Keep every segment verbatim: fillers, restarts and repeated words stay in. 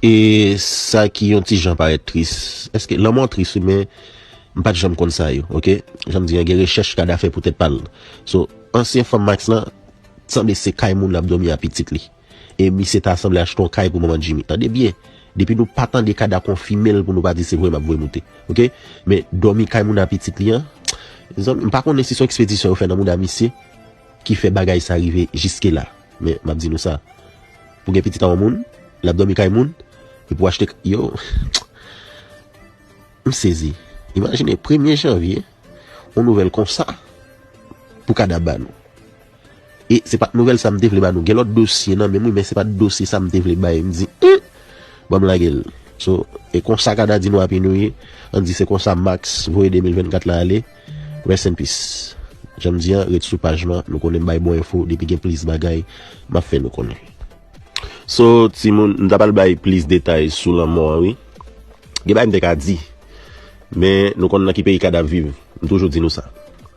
E sa ki yon ti jan parèt tris. Èske lanmò tris wi, men m pa t janm konn sa yo, oke? Jan m di an, gen rechèch Kada fè pou tèt pa l. So, ansyen fanm Max lan, sanble se kay moun l ap dòmi a pitit li. E misye ta sanble achte yon kay pou manman Jimmy. Tande byen, depi nou pa tande Kada konfime l pou nou pa di se vre m ap voye moute. Oke? Men dòmi kay moun a pitit li an, zanmi, m pa konnen si se yon ekspedisyon yo fè nan mouda misye ki fè bagay sa rive jiske la. Men m ap di nou sa, pou gen pitit a yon moun, l ap dòmi kay moun, e pou achte, yo, m sezi. Imajine premye janvye, yon nouvèl konsa pou Kada ba nou. E se pa t nouvèl sa m te vle ba nou. Gen lòt dosye nan men m wi, men se pa t dosye sa m te vle bay. M di, "Humm, ban m lage l." So, e konsa Kada di nou Happy New Year. Ann di se konsa Max voye de mil vennkat la ale. Rest in peace. Jan m di an, ret sou paj mwen. Nou konnen m bay bon enfo. Depi gen plis bagay, m ap fè nou konnen. So, timoun, m ta pral bay plis detay sou lanmò an, wi. Gen bagay m te ka di, men nou konn nan ki peyi Kada ap viv. M toujou di nou sa.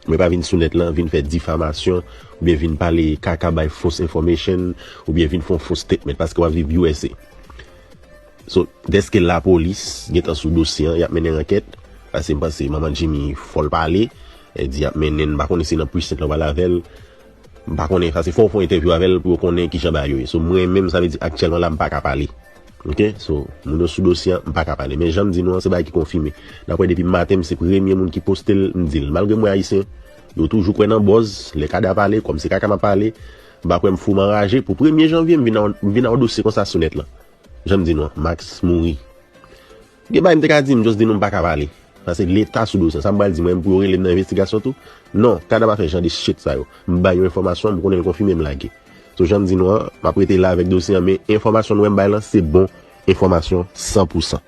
Mwen pa vin sou nèt lan, vin fè difamasyon, oubyen vin pale kaka, bay fos information, oubyen vin fè yon fos statement, paske w ap viv U S A. So, dèske lapolis gentan sou dosye an, y ap mennen ankèt, paske m panse manman Jimmy fò l pale, e di y ap mennen l, m pa konnen si nan precinct lan w pral avè l, m pa konnen, paske fò w fè yon entèvyou avè l pou yo konnen kijan bagay yo ye. So, mwen menm, sa vle di aktyèlman la, m pa ka pale. Oke? So, moun yo sou dosye an, m pa ka pale. Men jan m di nou an, se bagay ki konfime. Daprè depi maten, m se premye moun ki poste l, m di l. Malgre m wè Ayisyen, yo toujou kwè nan buzz, lè Kada pale, kòm se kaka m ap pale, m pa kwè m fou m anraje. Pou premye janvye, m vin a, m vin a yon dosye konsa sou nèt lan. Jan m di nou an, Max mouri. Gen bagay m te ka di, m just di nou m pa ka pale. Paske leta sou dosye an. Sa m pral di mwen, pou yo rele m nan envestigasyon tou? Non, Kada pa fè jan de shit sa yo. M bay yon enfòmasyon, m konnen l konfime, m lage. So, jan m di nou an, m ap rete la avèk dosye an, men enfòmasyon nou wè m bay lan, se bon enfòmasyon san pou san.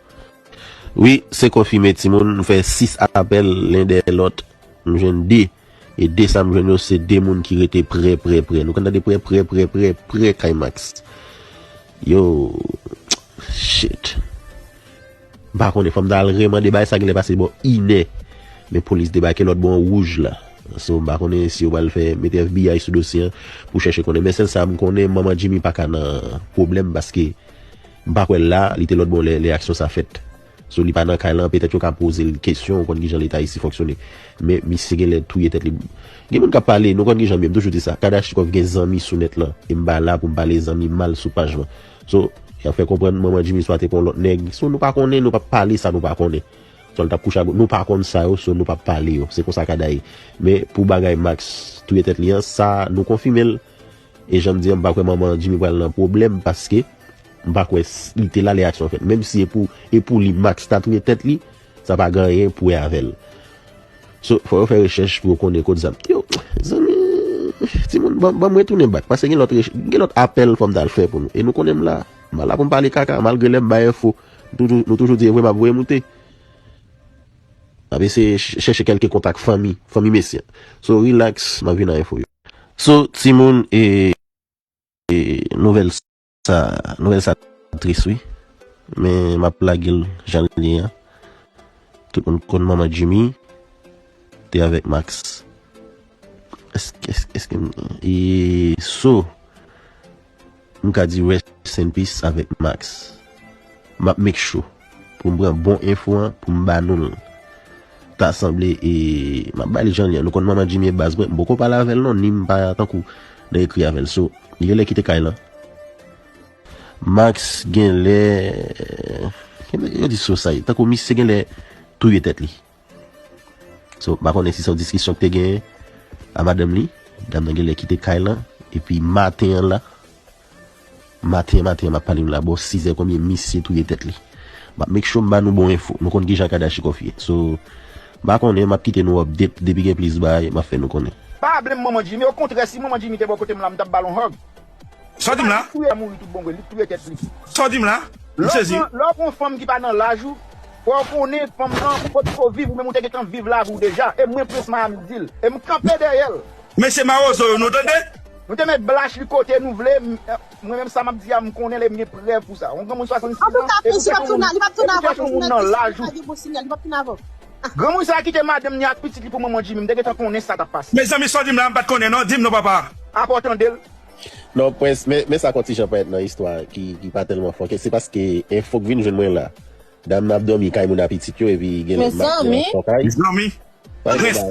Wi, se konfime, timoun. M fè sis apèl, len dèyè lòt. M jwenn de. E de sa m jwenn yo, se de moun ki rete prè, prè, prè. Nou konn tande prè, prè, prè, prè, prè kay Max. Yo, shit. M pa konnen, fò m ta al remande bagay sa genlè pase bò inè. Men polis debake lòt bò an wouj la. So, m pa konnen si yo pral fè, mete F B I sou dosye an pou chèche konnen. Men sèl sa m konnen, manman Jimmy pa ka nan pwoblèm paske m pa kwè l la, li te lòt bò lè, lè aksyon sa fèt. So, li pa nan kay lan, petèt yo ka poze l kesyon, ou konn kijan leta isi fonksyone. Men misye genlè touye tèt li. Gen moun k ap pale, nou konn kijan m ye, m toujou di sa. Kadachnikov gen zanmi sou nèt lan, e m pa la pou m pale zanmi mal sou paj mwen. So, y ap fè konprann manman Jimmy swa te pran yon lòt nèg. So, nou pa konnen, nou p ap pale sa nou pa konnen. Swa l t ap kouche ak, nou pa konn sa yo, so nou p ap pale yo. Se konsa Kada ye. Men pou bagay Max touye tèt li an, sa nou konfime l. E jan m di an, m pa kwè manman Jimmy pral nan pwoblèm paske m pa kwè s- li te la lè aksyon fèt. Menm si e pou, e pou li Max ta touye tèt li, sa pa gen anyen pou wè avè l. So, fò yo fè rechèch pou yo konnen kot zam. Yo, zanmi, timoun, ban, ban mwen tounen bak. Paske gen lòt rech- gen lòt apèl fò m t al fè pou nou. E nou konnen m la. M pa la pou m pale kaka, malgre lè m bay enfo. Nou toujou, nou toujou di e vre m ap voye moute. M ap eseye ch- chèche kèlke kontak fanmi, fanmi mesye. So, relax, m ap vin a enfo yo. So, timoun, e, e nouvèl sa, nouvèl sa tris, wi. Men m ap lage l jan l ye an. Tout moun konn manman Jimmy te avèk Max. Èske, èske, èske m, e, so, m ka di rest in peace avèk Max. M ap make sure pou m pran bon enfo an, pou m ba nou l. Ta sanble, e, m ap ba li jan li an. Nou konn manman Jimmy e baz mwen, m poko pale avè l non, ni m pa tankou nan ekri avè l. So, li genlè kite kay lan. Max genlè, genlè, yo di so sa ye. Tankou misye genlè touye tèt li. So, m pa konnen si se yon diskisyon ki te genyen a madanm li. Dam nan genlè kite kay lan. Epi maten an la, maten, maten an, m ap pale nou la, bò sizè konbyen misye touye tèt li. M ap make sure m ba nou bon enfo. Nou konn kijan Kadachnikov ye. So, m pa konnen, m ap kite nou update. Depi gen plis bagay, m ap fè nou konnen. Pa blame manman Jimmy. Okontrè, si manman Jimmy te bò kote m la, m t ap ba l yon hug. Sa w di m la? Li touye mouri tout bon vre, li touye tèt li. Sa w di m la? M sezi. Lè w pran, lè w pran yon fanm ki pa nan laj ou, fò w konnen fanm nan, ou potko viv, ou menm ou te gentan viv lavi w deja. E mwen, Prince Miami, di l. E m kanpe dèyè l. Mesye mawozo yo, nou tande? Nou te met blach li kote nou vle. M- Mwen menm sa m ap di a, m konnen lè m gen prèv pou sa. Yon granmoun swasannsis an, e pou chèche yon moun nan laj ou. Granmoun sa kite madanm ni ak pitit li pou manman Jimmy, m te gentan konnen sa t ap pase. Mezanmi, sa w di m la, m pa t konnen non, di m non papa. Apa w tande l? Non, Prince, men, men sa k yon ti jan parèt nan istwa ki, ki pa tèlman fòkè. Se paske enfo k vin jwenn mwen la. Dam nan ap dòmi kay moun a pitit yo, epi genlè maten an fò kay. Mezanmi. Prince.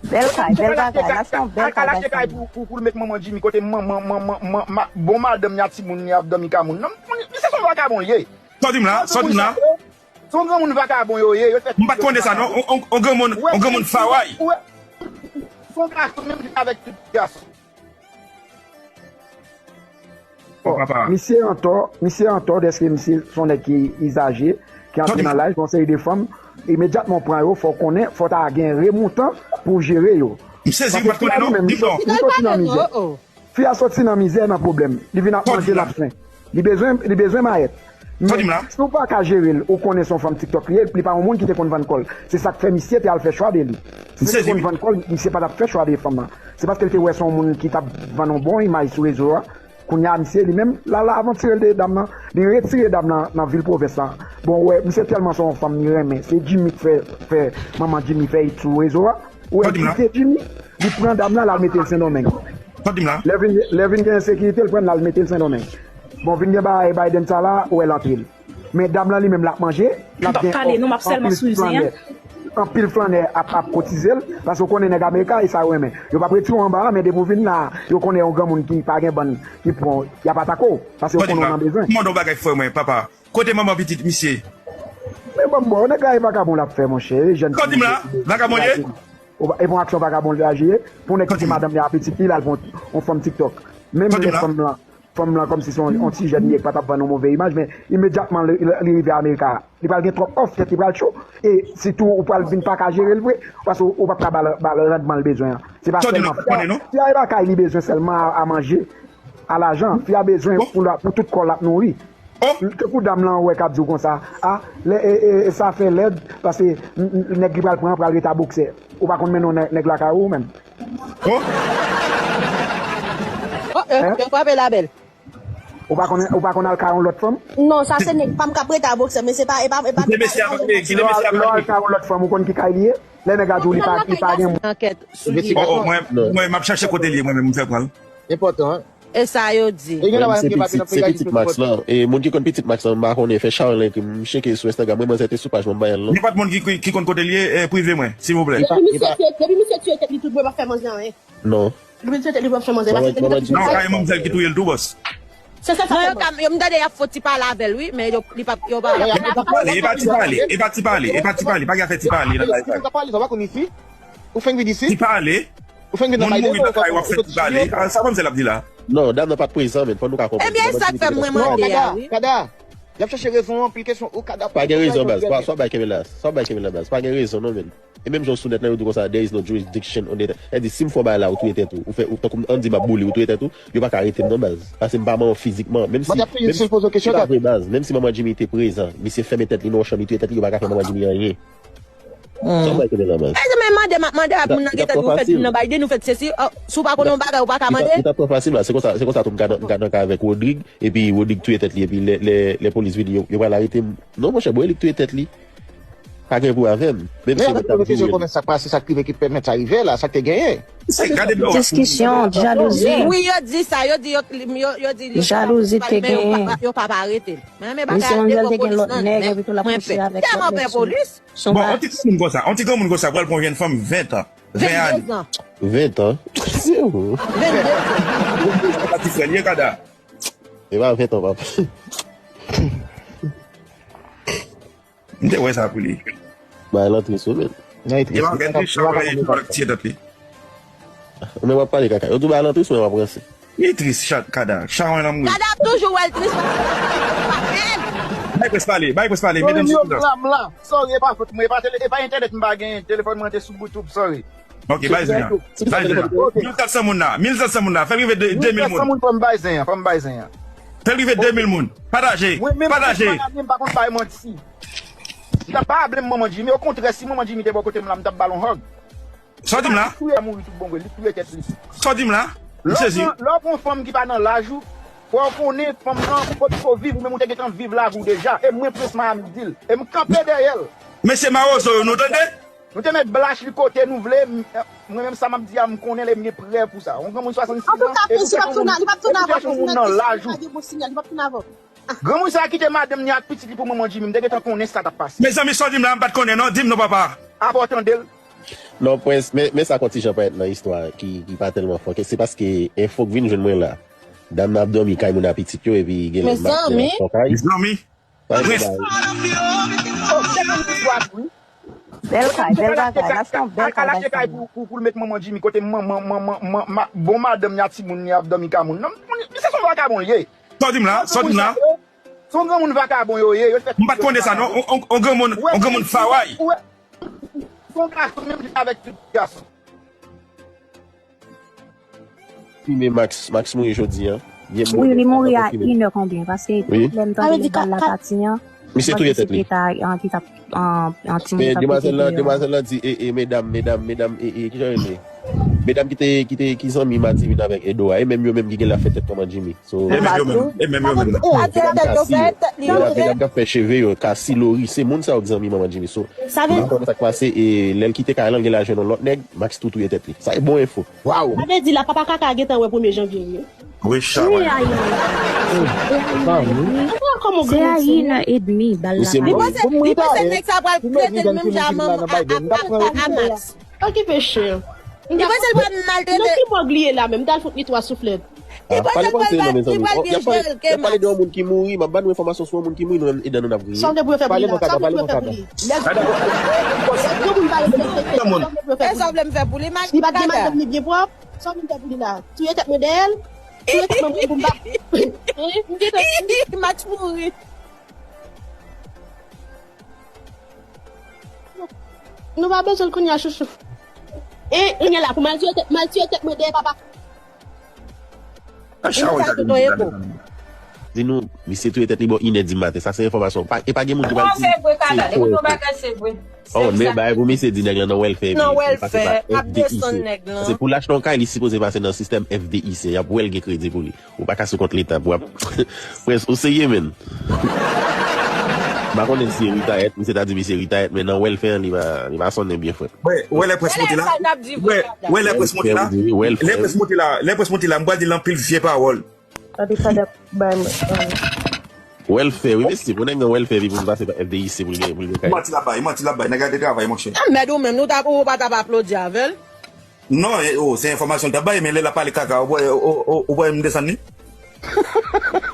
Bèl kay, bèl bagay. Al achte kay pou, pou, pou l met manman Jimmy kote manman, manman, manman, bon madanm ni a timoun ni ap dòmi kay moun. Non, misye se yon vakabon l ye. Sa w di m la? Sa w di m la? Se yon granmoun vakabon yo ye. Yo fè... M pa t konnen sa non. On, on, on granmoun, on granmoun faway. Se yon gason menm jan avèk tout gason. Bon, misye antò, misye antò dèske misye se yon nèg ki izaje, ki antre nan laj, yon seri de fanm, imedyatman w pran yo, fò w konnen, fò w ta gen remoutan pou w jere yo. M sezi, m pa t konnen non, di m non. Fi a soti nan mizè, nan pwoblèm, li vin ap manje, l ap swen. Li bezwen, li bezwen mayèt. Men si w pa ka jere l, ou konnen se yon fanm TikTok li ye, li pa yon moun ki te konn vann kò l. Se sa k fè misye te al fè chwa de li. Si l te konn vann kò l, misye pa t ap fè chwa de fanm nan. Se paske l te wè se yon moun ki t ap vann yon bon imaj sou rezo a. Kounye a, misye li menm, l al avantire l de dam nan. Li retire dam nan nan vil pwovens lan. Bon, w wè, misye tèlman se yon fanm li renmen. Se Jimmy k fè, fè, manman Jimmy fè it sou rezo a. Ou wè, l kite Jimmy, li pran dam nan, l al mete l Sendomeng. Lè vin, lè vin gen ensekirite, l pran l, l al mete l Sendomeng. Bon, vin gen bagay Biden sa la, ou wè, l antre l. Men dam lan li menm l ap manje, l ap gen anpil flannè. Anpil flannè ap, ap kotize l, paske w konnen nèg Amerika, e sa yo renmen. Yo p ap retire w anba a, men depi w vin la, yo konnen yon granmoun ki pa gen bann ki pran w, y ap atake w, paske yo konnen w nan bezwen. M mande w bagay frè mwen, papa. Kote manman pitit misye? Men ban m ba w, nèg la e vakabon l ap fè, monchè. E jèn fi. Sa w di m la? Vakabon l ye? E pa yon aksyon vakabon l aji ye. Pou nèg kite madanm li a pitit li, l al pran yon fanm TikTok. Menm lè fanm lan, fanm lan kòmsi se yon ti jèn li ye k pa t ap vann yon move imaj, men imedyatman li, li rive Amerika, li pral gen twòp òf, tèt li pral cho, e sitou ou pral vin pa ka jere l vre, paske ou p ap ka ba l, ba l randman l bezwen an. Se pa sèlman fi a, fi a e pa kay li bezwen sèlman a, a manje, a lajan, fi a bezwen pou, pou tout kò l ap nouri. Tankou dam lan ou wè k ap di w konsa, a, lè, e, e, e sa fè lèd, paske nèg ki pral pran an pral ret a boksè. Ou pa konn mennen yon nèg lakay ou menm? Oh, yo, yo frape la bèl. Ou pa konn, ou pa konn al kay yon lòt fanm? Non, sa se nèg pa m k ap ret a boksè, men se pa, e pa, e pa. Kite mesye a pale, kite mesye a pale. Lè w al kay yon lòt fanm, ou konn ki kay li ye? Lè nèg a di w li pa, li pa gen. Mwen, mwen, m ap chache kote l ye, mwen menm, m fè pran l. Enpòtan, E sa yo di. E gen la pa gen papi nan peyi Ayiti pou vòt. E moun ki konn pitit Max lan, m pa konnen, fè Sharon like, m cheke sou Instagram, mwen manzè te sou paj mwen, m ba l non. Nenpòt moun ki, ki, ki konn kote l ye, e, prive mwen, silvouplè. Depi misye tiye, depi misye tiye tèt li tout bon, e pa fè manzè anyen. Non. Depi misye tiye tèt li, pa fè manzè. Manzè, manzè, non, kay manzè ki touye l tou, bòs. Se sa, sa. Non, yo ka, yo m tande y ap fè ti pale avè l, wi, men yo, li pa, yo pa. E pa ti pale, e pa ti pale, e pa ti pale, e pa ti pale, pa gen afè ti pale nan live la. Ou fenk vin isi? Ti pale. Ou fenk vin nan bay de. Moun mouri nan kay w ap fè ti pale. A, sa manmzèl ap di la? Non, dam nan pa t prezan, men fò nou ka konprann. Ebyen, e sa k fè mwen mande a, wi. Kada, y ap chache rezon anpil kesyon ou Kada. Pa gen rezon, baz. Sa w bay kenbe la. Sa w bay kenbe la, baz. Pa gen rezon, non, men. E menm jan w sou nèt la, yo di w konsa, there is no jurisdiction on the. Sa di, si m fè w bagay la, ou touye tèt ou. Ou fè, ou, tankou m, ann di m ap boule, ou touye tèt ou. Yo pa ka arete m, non, baz. Pase m pa manman w fizikman. Menm si, menm si, se pa vre, baz. Menm si manman Jimmy te prezan, misye fèmen tèt li nan yon chanm, li touye tèt li, yo pa ka fè manman Jimmy anyen. Sa w bay kenbe la, baz. Mezanmi, mande, m ap mande ak moun nan gentan di, ou fèk vin nan Biden, ou fèk sesi, si w pa konn yon bagay, ou pa ka mande. Li t ap twò fasil la, se konsa, se konsa tou m ka nan, m ka nan kay avèk Rodrig, epi Rodrig touye tèt li, epi lè, lè, lè polis vini, yo, yo pral arete m. Non, monchè, bon, e li k touye tèt li. Pa gen pou avè m. Menm si yo mèt ap joure m. Men avèk tout kesyon kòmès sa k pase, sa k rive ki pèmèt sa rive la, sa k te genyen. Diskisyon, jalouzi. Wi, yo di sa, yo di, yo, yo, yo di li. Jalouzi te genyen. Yo pa, yo pa arete l. Men, men bagay a devan polis nan, men mwen pè. Tèlman pè polis. Bon, yon ti granmoun konsa, yon ti granmoun konsa pral pran yon jèn fanm ven tan, ven ane. Venndez ans. Ven tan? Venndez ans. Se pa ti frè l ye, Kada. E pa ven tan, papa. M te wè sa pou li. Bagay lan tris wi, men. E pa gen tris, sa wè e pa ti etant li. Men w ap pale kaka. Yo di w bagay lan tris, men w ap ranse. Li tris, Kada. Sharon ap mouri. Kada ap toujou wè l tris. Bay Prince pale, bay Prince pale, medam sou koudòs. Sorry, e pa fòt mwen, e pa tele, e pa entènèt m pa genyen, telefòn mwen te sou Bluetooth, sorry. Ok, bay zen an. Bay zen an. Mil kat san moun la, mil kat san moun la, fè l rive de, de mil moun. Mil kat san moun, fò m bay zen an, fò m bay zen an. Fè l rive de mil moun. Pataje, pataje. Mwen menm, m pa konn bay manti. M ta pa blame manman Jimmy, okontrè, si manman Jimmy te bò kote m la, m t ap ba l yon hug. Sa w di m la? Li touye mouri tout bon vre, li touye tèt li. Sa w di m la? M sezi. Lè w pran yon fanm ki pa nan laj ou, fò w konnen fanm nan, kote w viv, ou menm ou te gentan viv lavi w deja. E mwen, Prince Miami, m di l. E m kanpe dèyè l. Mesye mawozo yo, nou tande? Nou te mèt blash li kote nou vle. M- Mwen menm sa m ap di a, m konnen lè m gen prèv pou sa. Yon granmoun swasannsis an, epi w chèche yon moun nan laj ou. Granmoun sa a kite madanm ni ak pitit li pou manman Jimmy, m te gentan konnen sa t ap pase. Mezanmi, sa w di m la, m pa t konnen non, di m non papa. Apa w tande l? Non, Prince, men, men sa k yon ti jan parèt nan istwa ki, ki pa tèlman fò. Se paske enfo k vin jwenn mwen la. Dam nan ap dòmi kay moun a pitit yo, epi genlè m ap fè kay. Mezanmi. Prince. Bèl kay, bèl bagay. Last yon bèl kay. Al achte kay pou, pou, pou l met manman Jimmy kote manman, manman, manman, bon madanm ni a timoun ni ap dòmi ka moun. Non, misye se yon vakabon l ye. Sa w di m la? Sa w di m la? Se yon granmoun vakabon yo ye. Yo fè. M pa t konnen sa non. On, on, on granmoun, on granmoun faway. Se yon gason menm jan avèk tout gason. Konfime Max, Max mouri jodi a. Wi, li mouri a inè konbyen? Paske lè m tande nouvèl la pati an, misye touye tèt li. An ti moun k ap pete deyò. Men demwazèl la, demwazèl la di, e, e, medam, medam, medam, e, e, kijan yo rele? Medam ki te, ki te, ki zanmi Madivin avèk Edo a, e menm yo menm ki genlè ap fè tèt manman Jimmy. So, e menm yo menm, e menm yo menm. Sa di tèt yo fè, tèt li yo fè. Medam k ap fè cheve yo, Kasi, Lori, se moun sa yo k zanmi manman Jimmy. So, m pa konn sa k pase, e lè l kite kay la, l genlè al jwenn yon lòt nèg, Max tou touye tèt li. Sa e bon enfo. Waw. Sa vle di la papa kaka gentan wè premye janvye wi. Wi, sa wi. Se a inè edmi bal la pale. Li panse nèg sa pral trete l menm jan a manman a Max. Okipe chen. Li panse l pral maltrete. Nan ki mòg li ye la menm? M t al fout li twa souflèt. Li panse l pral li pral gen jel ke Max. Y ap pale de yon moun ki mouri, m ap ba nou enfòmasyon sou yon moun ki mouri, nou menm e dan nou n ap griyen. Sa w gen pou yo fè pou li la? Sa w gen pou yo fè pou li? Lè granmoun pa respekte, sa w gen pou yo fè pou li? Sa w vle m fè pou li? Li pa t gen madanm li byen pwòp? Sa w vin fè pou li la? Touye tèt mwen dèyè l? Touye tèt mwen pou m pa. Hein? M gentan. Match mouri. Nou pa bezwen l kounye a chouchou. E kounye a la pou m al touye tèt, m al touye tèt mwen dèyè papa. Sa w vin fè pou li la, mezanmi? Di nou, misye touye tèt li bò inè di maten. Sa se enfòmasyon. Pa, e pa gen moun ki pral di. Non, se vre, Kaka. Depi yon bagay se vre. Oh, men bagay pou misye di nèg lan nan wèlfè epi li pase pa F D I C. Paske pou l achte yon kay, li sipoze pase nan sistèm F D I C. Y ap wè l gen kredi pou li. Ou pa ka sou kont leta pou ap. Prince, ou serye, menn? M pa konnen si se retayèt, misye ta di misye retayèt, men nan wèlfè an, li pa, li pa sonnen byen, frè. Wè, wè lè Prince monte la. Wè, wè lè Prince monte la. Lè Prince monte la, lè Prince monte la, m pral di l anpil vye pawòl. Gade Kaka bay mwen. Wèlfè, wi mesye, pou nèg nan wèlfè epi pou l pase pa F D I C pou l gen, pou l gen kay. Manti l ap bay, manti l ap bay, nèg la te travay monchè. A mèd ou menm, nou ta, ou pa ta pa aplodi avè l? Non, e, o, se enfòmasyon l t ap bay, men lè l ap pale kaka, ou pa, ou, ou, ou pa wè m desann li?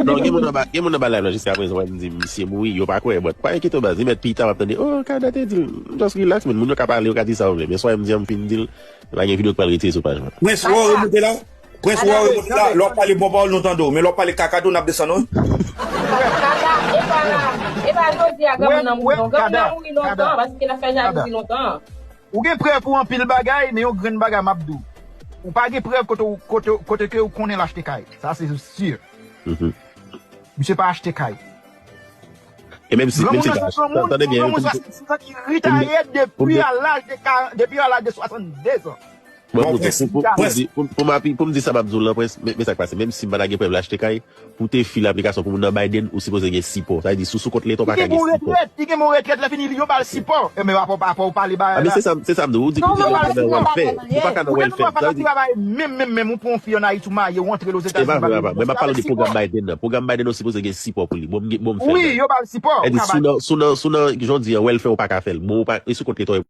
Non, gen moun anba, gen moun anba live la jiskaprezan, wè m di misye mouri, yo pa kwè, but pa enkyete w baz, li mèt pita w ap tande, oh, Kada te di l, just relax, man, moun yo ka pale, yo ka di sa yo vle, men sa w wè m di an, m fin di l, pa gen videyo k pral retire sou paj mwen. Prince, wè w remonte la? Prince, wè w remonte la, lè w ap pale bon pawòl, nou tande w, men lè w ap pale kaka tou, n ap desann w wi. Kaka, e pa, e pa jodi a granmoun nan mouri non, granmoun nan mouri lontan, paske l ap fè jalouzi lontan. Ou gen prèv pou anpil bagay, men yon grenn bagay m ap di w. Ou pa gen prèv kote, kote, kote ke ou konnen l achte kay. Sa se si. Misye pa achte kay. E menm si, menm si l pa achte, tande byen, pou m di, pou m di, pou m di, depi a laj de swasannde zan. Bon, pou, pou, pou, pou, pou, pou m api-, pou m di sa m ap di w lan, Prince, men, men sa k pase. Menm si m pa ta gen prèv l achte kay, pou te file aplikasyon pou moun nan Biden, ou sipoze gen sipò. Sa vle di, si w sou kont leta, ou pa ka gen sipò. Li gen bon retrèt, li gen bon retrèt, lè fini, yo ba l sipò. E men apa, apa w pale ba. A, men se sa, se sa m di w. Ou di pou moun nan wèlfè. Ou pa ka nan wèlfè. Sa vle di. Travay menm, menm, menm, ou pran yon fi ann Ayiti, ou marye, ou antre l Ozetazini. E pa vre, papa. Mwen m ap pale de pwogram Biden nan. Pwogram Biden nan sipoze gen sipò pou li. Bon, m gen, bon, m fè l. Wi, yo ba l sipò. Sa vle di, si w nan, si w nan, jan w di an, wèlfè, ou pa ka fè l. Bon, ou pa, e sou kont leta w ye.